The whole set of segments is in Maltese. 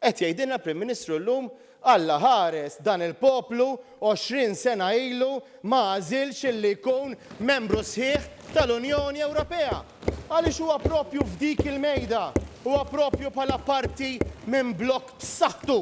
Qed jgħidilna l-Prim Ministru llum, Alla ħares dan il-poplu 20 sena ilu ma għażilx illi jkun membru sħiħ tal-Unjoni Ewropea. Għaliex huwa propju f'dik il-mejda, huwa propju bħala parti minn blokk b'saħħtu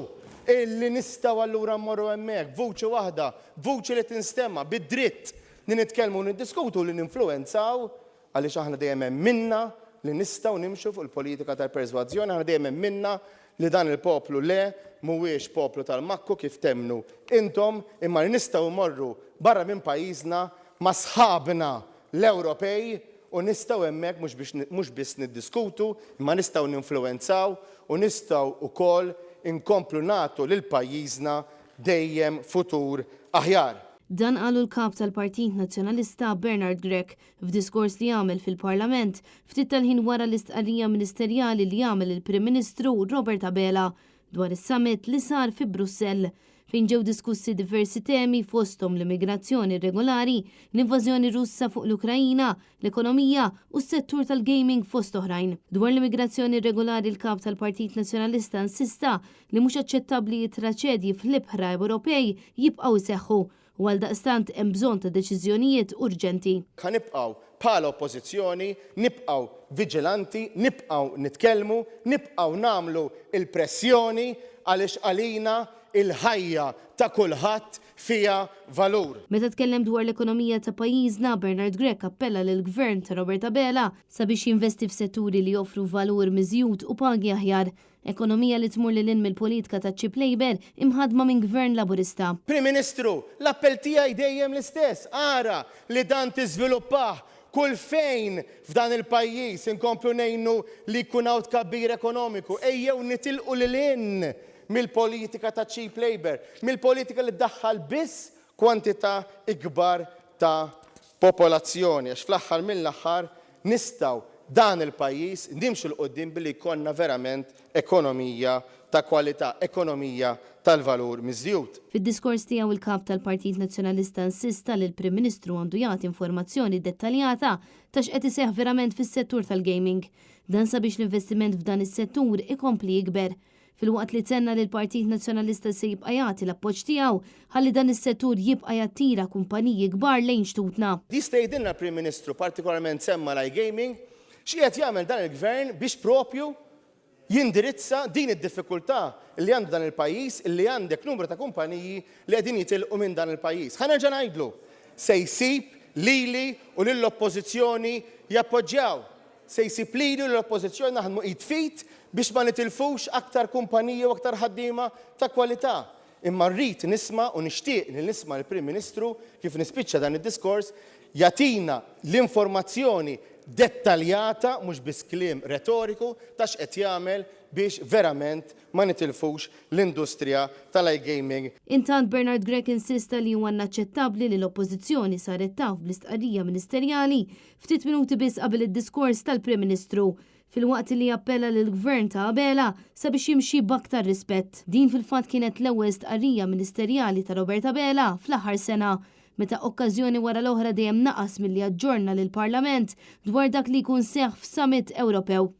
illi nistgħu allura mmorru hemmhekk b'vuċi waħda, b'vuċi li tinstema', bid-dritt li nitkellmu u niddiskutu u li ninfluwenzaw Għaliex aħna dejjem emminna li nistgħu nimxu fuq il-politika tal-persważjoni, aħna dejjem emminna li dan il-poplu le mhuwiex poplu tal-makku kif temmnu intom, imma li nistgħu mmorru barra minn pajjiżna ma' sħabna l-Ewropej u nistgħu hemmhekk mhux biex mhux biss niddiskutu, imma nistgħu ninfluwenzaw u nistgħu wkoll inkomplu nagħtu lil pajjiżna dejjem futur aħjar. Dan qalu l-Kap tal-Partit Nazzjonalista Bernard Grech F'diskors li għamel fil-Parlament, ftit tal-ħin wara l-istqarrija ministerjali li għamel il-Prim Ministru Robert Abela dwar is-summit li sar fi Brussell, fejn ġew diskussi diversi temi fosthom l-immigrazzjoni irregolari, l-invażjoni Russa fuq l-Ukraina, l-ekonomija u s-settur tal-gaming fost oħrajn. Dwar l-immigrazzjoni irregolari l-Kap tal-Partit Nazzjonalista insista li mhux aċċettabbli t-traċedji fl-ibħra Ewropej jibqgħu jseħħu u għaldaqstant hemm bżonn ta' deċiżjonijiet urġenti. Ħa nibqgħu bħala Oppożizzjoni, nibqgħu viġilanti, nibqgħu nitkellmu, nibqgħu nagħmlu l-pressjoni għaliex għalina l-ħajja ta' kulħadd fiha valur. Meta tkellem dwar l-ekonomija ta' pajjiżna, Bernard Grech appella lill-Gvern ta' Robert Abela sabiex jinvesti f'setturi li joffru valur miżjud u pagi aħjar. Ekonomija li tmur lil hinn mill-politka taċ-cheap labour imħaddma minn Gvern Laburista. Prim Ministru, l-appell tiegħi dejjem l-istess, ara li dan tiżviluppah kull fejn f'dan il-pajjiż inkomplu ngħinu li jkun hawn tkabbir ekonomiku. Ejjew nitilqu lil hinn mill-politika ta' cheap labour, mill-politika li ddaħħal biss kwantità ikbar ta' popolazzjoni għax fl-aħħar mill-aħħar nistgħu dan il-pajjiż nimxu 'l quddiem billi jkollna verament ekonomija ta' kwalità, ekonomija tal-valur miżjud. Fid-diskors tiegħu il-Kap tal-Partit Nazzjonalista insista li l-Prim Ministru għandu jagħti informazzjoni dettaljata ta' x'qed iseħħ verament fis-settur tal-gaming. Dan sabiex l-investiment f'dan is-settur ikompli jikber. Filwaqt li tenna li l-Partit Nazzjonalista se jibqa' jagħti l-appoġġ tiegħu ħalli dan is-settur jibqa' jattira kumpaniji kbar lejn xtutna. Jista' jgħidilna l-Prim Ministru, partikolarment semma l-iGaming, x'qiegħed jagħmel dan il-Gvern biex propju jindirizza din id-diffikultà li għandu dan il-pajjiż li għandek numru ta' kumpaniji li qegħdin jitilqu minn dan il-pajjiż. Ħa nerġa' ngħidlu, se jsib lili u lill-Oppożizzjoni jappoġġjaw. Se jsib lili u lill-Oppożizzjoni naħdmu id f'id biex ma nitilfux aktar kumpaniji u aktar ħaddiema ta' kwalità. Imma rrid nisma' u nixtieq li nisma' lill-Prim Ministru kif nispiċċa dan id-diskors jagħtina l-informazzjoni dettaljata, mhux biss kliem retoriku, ta' x'qed jagħmel biex verament ma nitilfux l-industrija tal-iGaming. Intant Bernard Grech insista li huwa innaċċettabbli li l-Oppożizzjoni saret taf bl-istqarrija ministerjali ftit minuti biss qabel id-diskors tal-Prim Ministru, filwaqt li appella lill-Gvern ta' Abela sabiex jimxi b'aktar rispett. Din fil-fatt kienet l-ewwel stqarrija ministerjali ta' Robert Abela fl-aħħar sena, meta okkażjoni wara l-oħra dejjem naqas milli jaġġorna lill-Parlament dwar dak li jkun seħħ f'summit Ewropew.